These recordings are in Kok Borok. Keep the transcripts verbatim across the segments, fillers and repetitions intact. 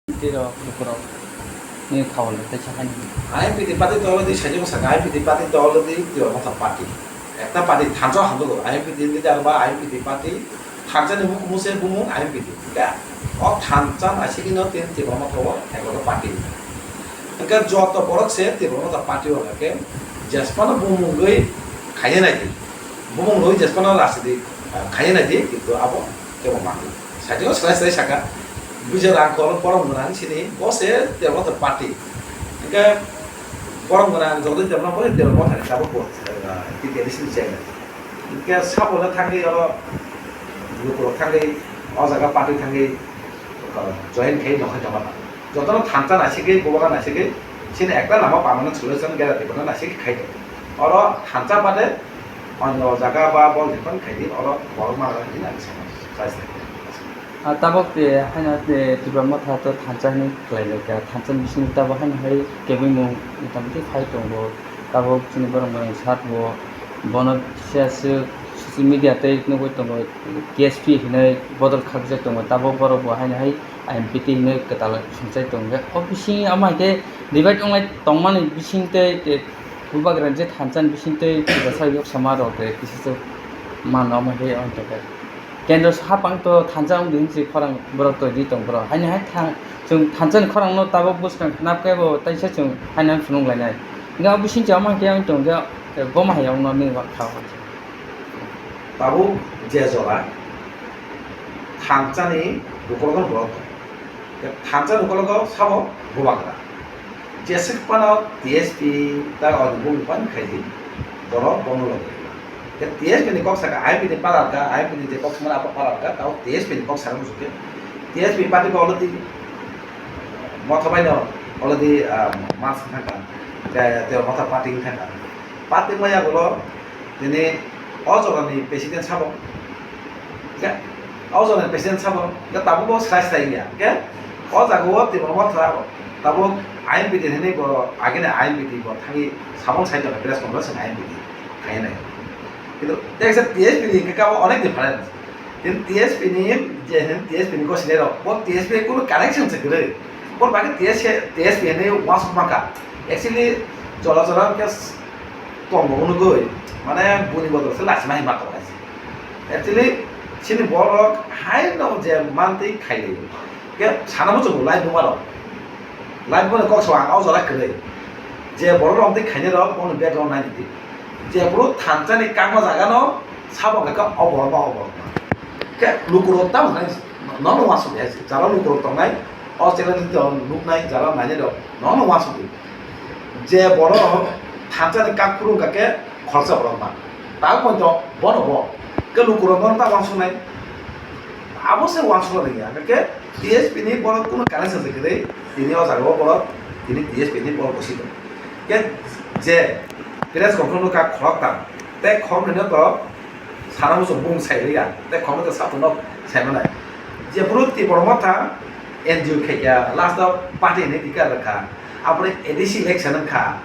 Tei rok, lukurok ni khawal rok tei sakani. I M P T party to already sajak saka, I M P T party to already Tipra Motha party. Ekta party thansa hamjago, I M P T leader ba I M P T party thansa ni hukumu se bumung I M P T. Ka, o thansa naisingino tin Tipra Motha o ekota party. Hingke joto borok se Tipra Motha party o hingke jespano bumung rwi khaina nai di. Bumung rwi jespano rajniti, ah, khaina nai di, kintu abo kebo manwi. Sajak slai slai saka, buja rang kol borok mwnang sini, bo se Tipra Motha party. Hingke borok mwnang jodi Tipra Motha, Tipra Motha ni tabuk bo, ah, T T A D C ni chairman. Hingke sabo le thangwi oro lukurok thangwi, o jaga party thangwi, ah, join khai nokha jama. Jotono thansa naisigwi, bubagra naisigwi, chini ekta lama permanent solution gera tibuna naisik khai tongo. Oro thansa bade onyo jaga ba bol jephang khai di, oro borok ma hinwi ang sana, chai sai. Ah, tabok te haino te Tipra Motha to thansa hinwi khlai lai kha. Thansa ni bisingo tabok haino hai kebengmung motamoti phai tongo. Tabok chini borok mwnang sat bo, bono siya swk social media tei nugwi tongo, T S P hinwi bodol khakjak tongo. Tabok borok bo haino hai I M P T hinwi kwtal songchai tongo. O bising omo hai khe divide wnglai tongmani bising tei, tei bubagra je thansa ni bising tei Tiprasa yoksama rok tei kisa swk mano omo hai ong tongkha. Kendro hapang to thansa wng di hinwi khorang borok toi di tong borok. Haini hai thang, chwng thansa ni khorang no tabuk bwskang khna khe bo taisa chwng haino phunuk lainai. Hingke o bising chama khe ang tong khe goma hai ong no ni kha. Tabuk je jora thansa ni bukhuk no borok. Thansa ni ukologo sabo bubagra. Jeswk phano T S P ta o bumung phano khai di. Borok bono logi. Ke T S P ni kok saka I M P ni palar ka, I M P ni je kok sima abo palar ka, tao T S P ni kok saka musuke. T S P party bo already motha bai no already, ah, mas thangka. Ke te motha party thangka. Party maya gulo tini o jora ni president sabo. Ke o jora ni president sabo. Ke tabuk bo srai srai ya. Ke o jaga o Tipra Motha tabuk I M P T hinwi bo agini I M P T bo thangwi samung sai tongo press conference I M P T khainai. Kintu teksa T S P ni hingke kabo onek difference. Kintu T S P ni je hin T S P ni gosini rok bo T S P kunu connection se kwrwi. Bo bagwi T S P, T S P hinwi uansuk maka. Actually jora jora hingke tongo hwnwi mane buni bodol se lachima hai ma tongo. Actually chini borok haino je mantwi khaili. Ke sana muchungo live buma rok. Live buma kok sa ang o jora kwrwi. Je borok rok tei khaini rok boni background nai di. Je bro thansa ni kangma jaga no sabo khe o borok ba o borok. Ke lukurok tamo nai no no wasu ya. Jara lukurok tongnai o channel ni to nuknai jara nai rok no no wasu di. Je borok thansa ni kak phuru ka ke khoroksa borok ma. Ta poito bono bo. Ke lukurok bono ta wansuknai. Abo se wansukna nangya. Ke T S P ni borok kuno connection se kwrwi. Tini o jaga o borok, tini T S P ni borok bosi tong. Ke je press conference no ka khorok ta. Te khorok ni no to sana muchung bung sai liya. Te khorok no to satung no sai manai. Je bro Tipra Motha N G O khaikya, last o party ni tika rakha. Apore A D C election wngkha.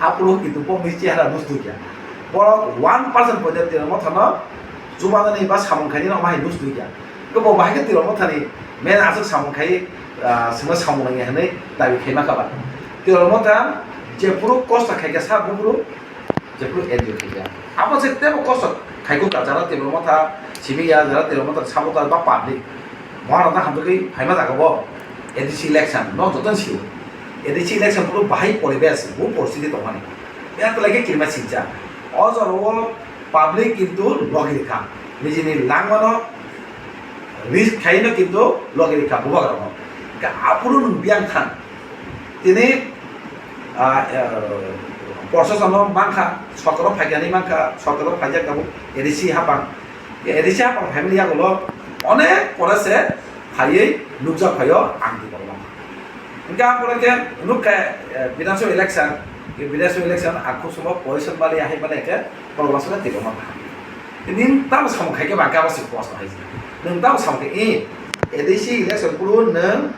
Aphuru kintu bo mui chehara nukjagya. Borok one percent poito Tipra Mothano chubanani ba samung khainani omo hai nukjagya. Bo bahai khe Tipra Mothani main aswk samung khai, ah, swngno samung nangya hinwi dabi khaima kha ba. Tipra Motha jephuru kosto khaikha sa buphuru jephuru enjoy khaikha. Abo se teibo kosto khaikukha jara Tipra Motha simi ya, jara Tipra Motha supporter ba public. Bohrokno hamjagwi phaima jaga bo A D C election no jotono sio. A D C election phuru bahai poribesh, bo poristiti tongmani. Yang twlai khe kirima sincha. O jorao public kintu logi rikha. Nijini langmano risk khaino kintu logi rikha bubagrano. Hingkhe aphuru nwng biyang thang. Tini, ah, eh, proshasano mankha, sotoro phaikani mankha, sotoro phaijak tabuk A D C hapang. A D C hapang phaimani yagulo onek pore se phaiwi nukjak phaio ang di borok. Hingke ang pore khe nukha, eh, Bidhan Sabha election, Bidhan Sabha election ang khub somo position bali ahai bali khe borok wasukhe twi rwma bahan. Nini tamo samung khai khe ba gabo se post hai. Nwng tamo samung khai, eh, A D C election phuru nwng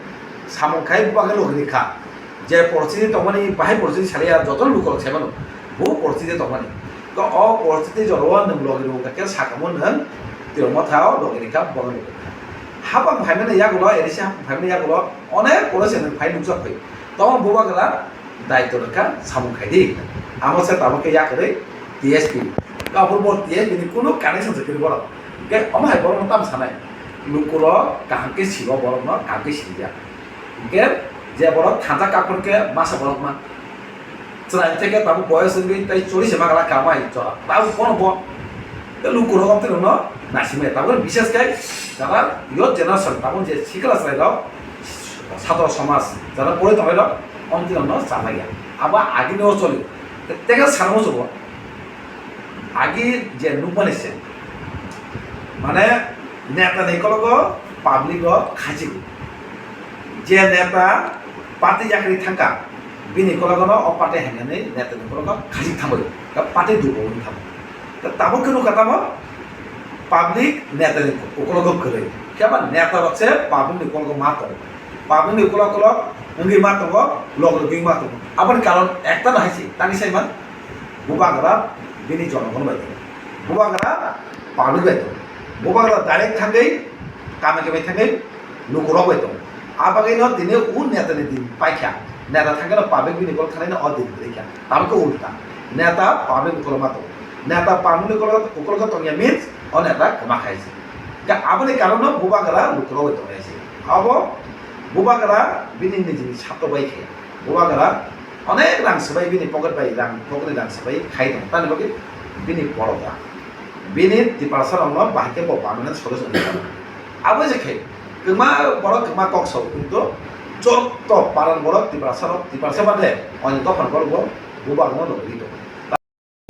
samung khai bubagra logi rikha. Je poristiti tongmani bahai poristiti salaiya joto lukurok saimano, bo poristiti tongmani. To o poristiti jorao nwng logi rwkha khe sakamo nwng Tipra Mothao logi rikha, bubagra logi rikha. Hapang phaimani yagulo, A D C hapang phaimani yagulo onek policy ni phai nukjak phai. Tamo bubagra daityo rwkha samung khai di. Amo se tabuk khe yakarwi T S P. Kaphur bo T S P ni kunu connection se kwrwi borok. Hwnkhe omo hai borokno tamo sanai. Lukurok kaham khe sigo borokno kaham khe siliya. Hwnkhe je borok thansa kaphur khe masa borok ma. Chwrai theke tabuk boyos wngwi tei chori se magala kamai chora. Tabuk bono bo. Tei lukurok tei no nasimai. Tabuk bises khe jara youth generation tabuk je sikla chwrai rok satro somaj jara pori tongnai rok omtwi no chajak ya. Abo agini o choli. Tei tega sanamo chubo. Agi je nukmani se. Mane neta ni kologo public rok khajik. Je neta party yakri thangka, bini ukologo no o party hinani neta ni ukologo khajik thangwi, ta party dugo wng thangwi. Ta tabuk khe nukha tamo public neta ni ukologo kwrwi. Khe abo neta rok se public ni ukologo ma tongo. Public ni ukolog ukolog wngwi ma tongo, log logwi ma tongo. Aboni karon ekta no hai se, tani sai man, bubagra bini jonogon bai tongo. Bubagra public bai tongo. Bubagra direct thangwi, kami kami thangwi, lukurok bai tongo. A bagwi no tini o neta ni din paikha. Neta thangwi no public bini kol khanai no o din kwrwi kha. Tabuk khe ulta. Neta public ni kol ma tongo. Neta public ni kol, kol kha tongya means o neta kwma khai se. Khe aboni karon no bubagra lukurok bai tongo se. Abo bubagra bini nijini sato bai khe. Bubagra onek rang swbai bini pocket bai rang, pocket ni rang swbai khai tongo. Tamni bagwi bini borok da. Bini Tiprasa rokno bahai khe bo permanent solution abo je khe kwma borok kwma kok sao, kintu joto paran borok Tiprasa rok, Tiprasa bade onyo dophani borok bo bubagra no lobwi tongo.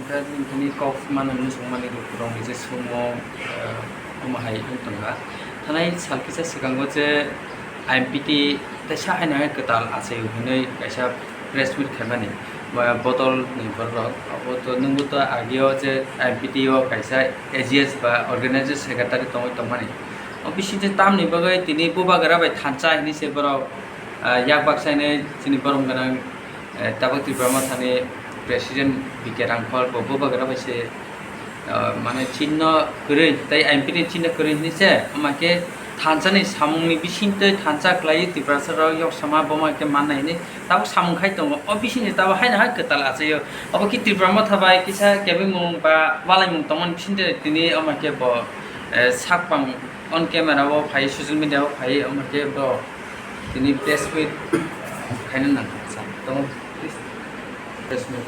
Hwnkhe nini kok mano hinwi swngmani rokni je swngmung, eh, omo hai wng tongkha. Thanai sal kisa swkango je I M P T teisa haino hai kwtal achai hwnwi kaisa press meet khaimani, ba bodol ni borok rok. Abo to nwngbo to ageo je I M P T o kaisa A G S ba organizing secretary tongwi tongmani. O bisingtwi tamni bagwi tini bubagra bai thansa hinwi se borok, ah, yak baksa hinwi chini borom gwnang, eh, tabuk Tipra Mothani president B K Rangkhol bo bubagra bai se, ah, mane chinno kwrwi tei I M P ni chinno kwrwi hinwi se, omo khe thansani samungni bisingtwi thansa khlaiwi Tiprasa rok yoksama boma khe mannai hinwi tabuk samung khai tongo. O bisingni tabuk haino hai kwtal achaio. Obo khe Tipra Motha bai kisa kebengmung ba walaimung tongmani bisingtwi tini omo khe bo, eh, sakpang on camera o phai, social media o phai, omo khe bo tini press meet khaina nang sa tongo, please. Press meet.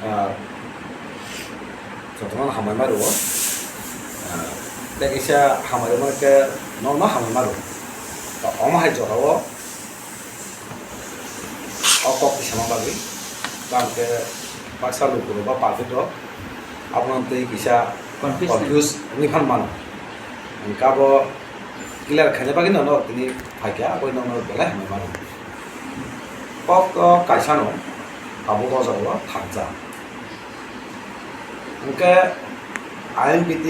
Ah, jotono hambai ma rwo. Ah, tei kaisa hambai rwmani khe norokno hambai ma rwo. Omo hai jora o, o kok tisama bagwi, tamo khe baksa lukurok ba public rok abono twi kisa confuse wngwi phan mano. Hwnkhe abo clear khaina bagwi nono tini phaikha, aboni nono belai hambai mano. Kok o kaisa no tabuk o jaga o thansa. Hwnkhe I M P T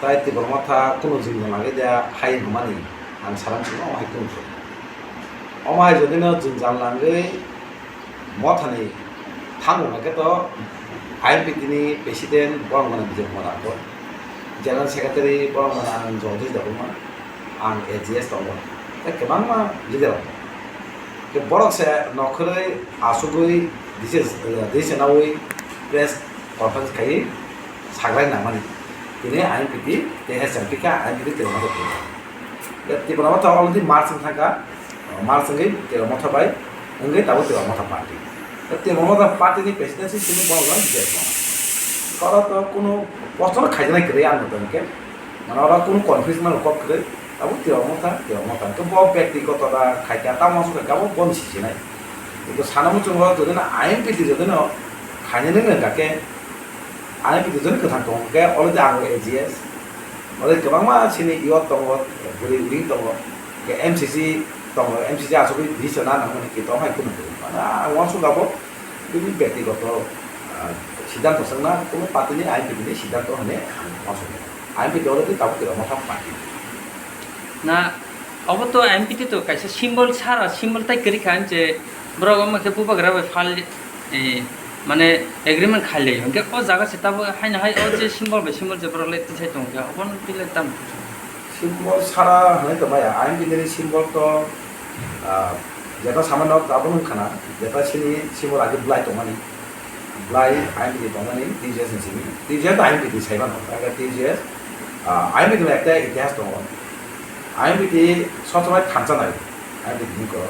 tai Tipra Motha kunu jwngjal nangwi da hai hwnmani ang saram sino hai kunu. Omo hai jodi no jwngjal nangwi Mothani thangwi hwnkhe to I M P T ni president borok mano Bijay Kumar Rangkhol, general secretary borok mano ang Jagadish Debbarma, ang A G S tongo, tei kwbangma leader rok. Tei borok se nokhorwi asugwi decision, decision nawi press conference khai sagrai nangmani. Tini I M P T tei H M P kha I M P T tei Tipra Motha already March wng thangkha, March wngwi Tipra Motha bai wngwi tabuk Tipra Motha party. Tei Tipra Motha party ni presidency simi borok no bijak mano. Oro to kunu post no khaijaknai kwrwi ang tong khe. Mane oro kunu confusion no kok kwrwi. Abo Tipra Motha, Tipra Motha. Hwnkhe bo bektigoto da khaikha, tamo song khaikha, abo boni sisinai. Eko sana muchungo jodi no I M P T jodi no khainani wngkha khe, I M P T jodi kwthang tongo khe, already ang A G S, already kwbangma chini youth tongo, bwrwi wing tongo, khe M C C tongo, M C C achugwi decision na nangmani khe tong hai kunu kwrwi. Mane ang uansuk abo bini bektigoto, ah, siddhanto swngna, kunu party ni I M P T ni siddhanto hwnwi ang uansuk. I M P T already tabuk Tipra Motha party. Na, obo to I M P T to kaisa symbol sara, symbol tai kwrwi kha, je borok omo khe bubagra bai phal, eh, mane agreement khailai, hwnkhe o jaga se tabuk haino hai o je symbol bai symbol je borok le tisai tong kha, obo no twi le tam. Symbol sara hwnwi tongmaya, I M P T ni symbol to, ah, jeta samano tabuk wngkha na, jeta sini symbol age belai tongmani, belai I M P T tongmani, T J S ni simi, T J S I M P T sai mano, age T J S, ah, I M P T ni ekta itihas tongo, I M P T sob somoi thansa nai, I M P T ni ko,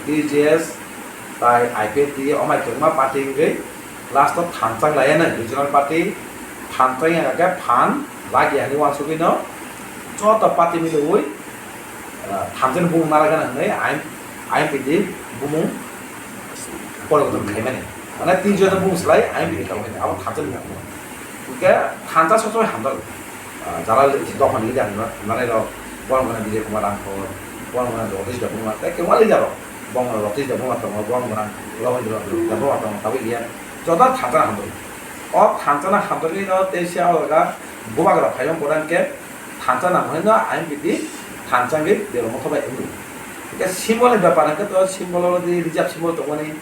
T J S tai I P F T omai kwbangma party wngwi, last o thansa laiya nai regional party, thansa ya khe phan lagi ani wansugwi no joto party miliwi, ah, thansa ni bumung naraga nai hwnwi I M P T bumung poriborton khaimani. Mane tin jon bumung slai I M P T khaimani, abo thansa ni bumung. Hwnkhe thansa sob somoi hamjak. Ah, jara le-, dophani leader hwnna-, hwnnairok, borok wngkha Bijay Kumar Rangkhol, borok wngkha Jagadish Debbarma, tei kwbangma leader rok, borok wngkha Ratish Debbarma tongo, borok wngkha Rabindra Debbarma tongo, tabuk iya joto thansa hamjak. O thansa no hamjaknai no tei se o jaga bubagra phaiyung pore hwnkhe thansa nang hwnwi no I M P T thansa wngwi Debbarma motha bai wngwi. Hwnkhe symbol ni bepar hwnkhe to symbol already reserve symbol tongmani,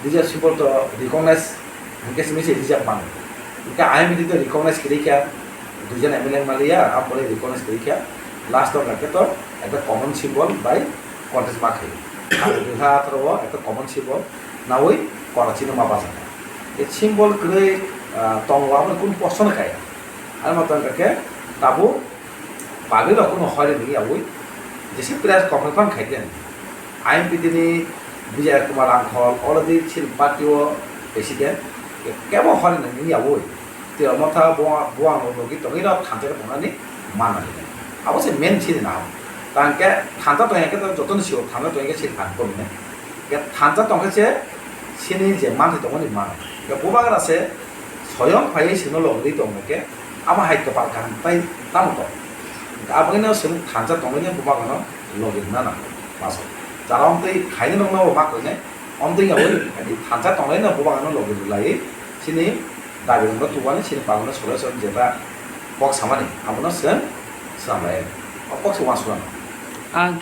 reserve symbol to recognize Hwnkhe simi se reserve mano. Hwnkhe I M P T to recognize kwrwi kha, duijon M L A wng maliya, aphuru recognize kwrwi kha. Last o hwnkhe to ekta common symbol bai contest ma khaio. Aro dui hajar atharo o ekta common symbol nawi Karachi no ma bachakha. E symbol kwrwi, ah, tongo, aboni kunu proshno kaya. Ano ma tongkha khe tabuk Public rok kunu hoi rwni yaui jesa press conference phano khai khe I M P T ni Bijay Kumar Rangkhol already chini party o president, kebo hoi rwni yaui tei omo tha bo, bo ang logi tongwi rok thansa khe tongnani manani. Abo se main chini naham. Tang khe thansa tongya khe to joto ni sio thansa tongya khe chini phan komne. Khe thansa tong khe se chini je manthai tongmani manai. Khe bubagra se soyong phaiwi sino logwi tong khe Amo hai kwpal kaham tai tamo tong. Aboni no chwng thansa tongwi no bubagra no logi rwna nango. Maso. Jara omtwi khaini nokno bo ma koinai. Omtwi yaui thansa tongwi no bubagra no logi rwlaiwi chini dabi rokno tubani chini pagano solution jeba kok samani abono chwng swnamlai. O kok se uansukna nango.